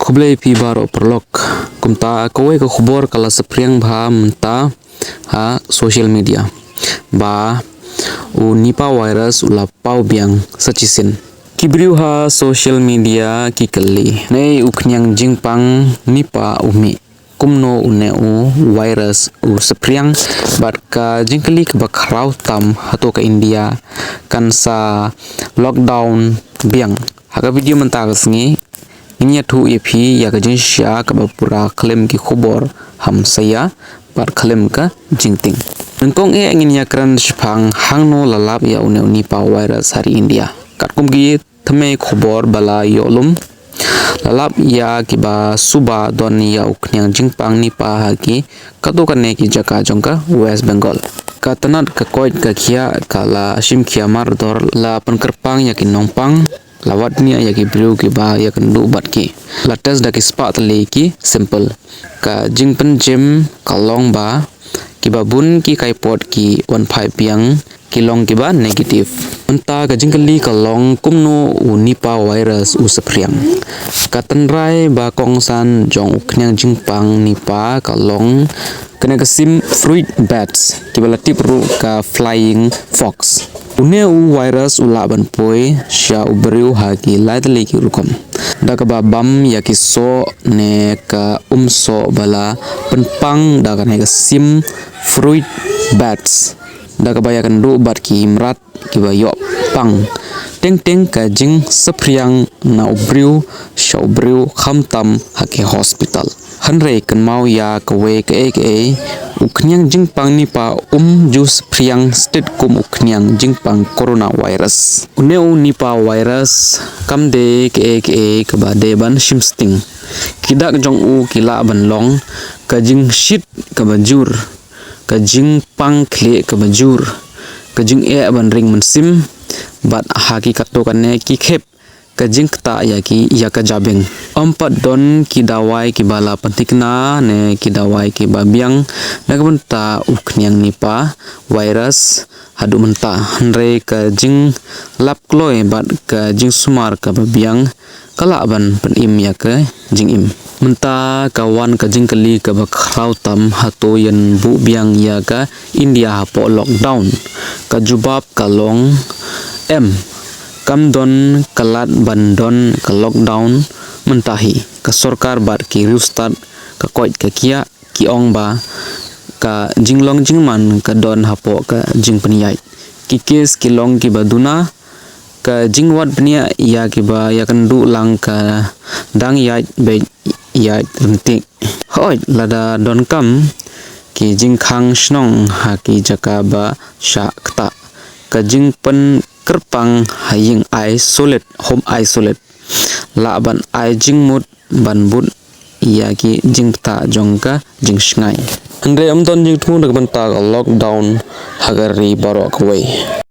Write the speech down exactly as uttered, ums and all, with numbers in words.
Khublei phi baroh paralok. Kumta kawei ka khubor ka la saphriang bha mynta ha social media ba u Nipah virus u la paw biang sa shisien. Ki briew ha social media ki kylli, ne u khñiang jingpang Nipah u mih, kumno une u virus u saphriang? Bad ka jingkylli kaba khraw tam, hato ka India kan sa lockdown biang? Ha ka video mynta ka sngi ngin ïathuh ïa phi ïa ka jingshai kaba pura khlem ki khubor hamsaïa bad khlem ka jingtieng. Nyngkong eh ngin ïakren shaphang hangno la lap ïa une u Nipah virus ha ri India. Katkum ki thymmei khubor ba la ïoh lum, la lap ïa kiba suba don ïa u khñiang jingpang Nipah ha ki katto katne ki jaka jong ka West Bengal. Ka tnat ka koit ka khiah ka la shim khia mardor, la pynkyrpang ïa ki nongpang, la wad bniah ïa ki briew kiba ïakynduh bad ki, la test da ki spah tylli ki sample. Ka jingpynjem ka long ba kiba bun ki kaipot ki wan phai biang, ki long kiba negative. Mynta ka jingkylli ka long, kumno u Nipah virus u saphriang? Ka tynrai ba kongsan jong u khñiang jingpang Nipah ka long kane ka sim fruit bats, kiba la tip ruh ka flying fox. Une u virus u lah ban poi sha u briew ha ki lai tylli ki rukom, da kaba bam ïa ki soh ne ka um soh ba la pynpang da kane ka sim fruit bats, da kaba ïakynduh bad ki mrad kiba ïoh pang. Teng teng ka jingsaphriang na u briew sha u briew, khamtam ha ki hospital. Hynrei kynmaw ïa kawei kaei kaei, u khñiang jingpang Nipah um ju saphriang stet kum u khñiang jingpang coronavirus. Une u Nipah virus kam dei kaei kaei kaba dei ban shim sting. Ki dak jong u ki lah ban long ka jingshit kaba jur, ka jingpang khlieh kaba jur, ka jingeh ban ring mynsiem, bad ha ki katto katne ki khep ka jingktah ïa ki ïa ka jabieng. Ym pat don ki dawai kiba la pynthikna ne ki dawai kiba biang na ka bynta u khñiang Nipah virus haduh mynta, hynrei ka jinglap kloi bad ka jingsumar kaba biang ka lah ban pynim ïa ka jingim. Mynta ka wan ka jingkylli kaba khraw tam, hato yn buh biang ïa ka India hapoh lockdown? Ka jubab ka long em. Kam don ka lad ban don ka lockdown mynta hi. Ka sorkar bad ki riewstad ka koit ka khiah ki ong ba ka jinglong jingman ka don hapoh ka jingpynïaid. Ki kes ki long kiba duna, ka jingwad bniah ïa kiba ïakynduh lang ka dang ïaid beit ïaid ryntih. Hooid, lada donkam ki jingkhang shnong ha ki jaka ba shah ktah, ka jingpynkyrpang ha ïing isolate, home isolate, lah ban ai jingmut ban bud ïa ki jingbthah jong ka jingshngaiñ. Hynrei ym don jingthmu na ka bynta ka lockdown ha ka ri baroh kawei.